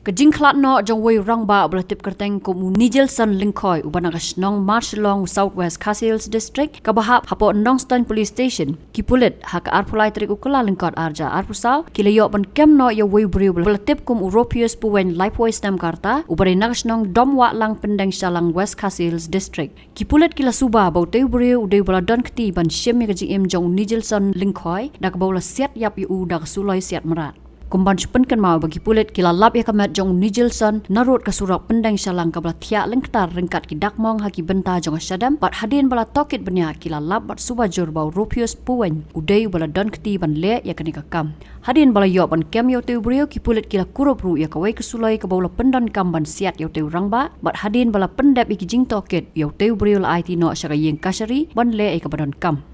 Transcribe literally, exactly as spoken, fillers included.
Ka jingkhlad noh jong uwei u rangbah uba la tip kyrteng kum u Nijelson Lyngkhoi uba na ka shnong Marshillong, South West Khasi Hills District, kaba hap hapoh Nongstoiñ Police Station, ki pulit ha ka arphew lai tarik u Kyllalyngkot arhajar arphew saw ki la ïoh ban kem noh ïa uwei u briew uba la tip kum u Ropius Puweng, laiphew snem ka rta, uba dei na ka shnong Domwahlang, Pyndenshahlang, West Khasi Hills District. Ki pulit ki la suba ba utei u briew u dei uba la don kti ban shim ïa ka jingim jong u Nijelson Lyngkhoi, da kaba u la siat ïap ïa u da ka suloi siat mrad. Kum ban shu pynkynmaw ba ki pulit ki la lap ïa ka met jong u Nijelson narud ka surok Pyndenshahlang kaba la thiah lyngktar ryngkat ki dak mong ha ki bynta jong ka shadem, bad hadien ba la tohkit bniah ki la lap bad suba jur ba u Ropius Puweng u dei uba la don kti ban leh ïa kane ka kam. Hadien ba la ïoh ban kem ïa utei u briew, ki pulit ki la kurup ruh ïa kawei ka suloi kaba u la pyndonkam ban siat ïa utei u rangbah, bad hadien ba la pyndep ïa ki jingtohkit, ïa utei u briew la aiti noh sha ka ïing kashari ban leh ïa kaba donkam.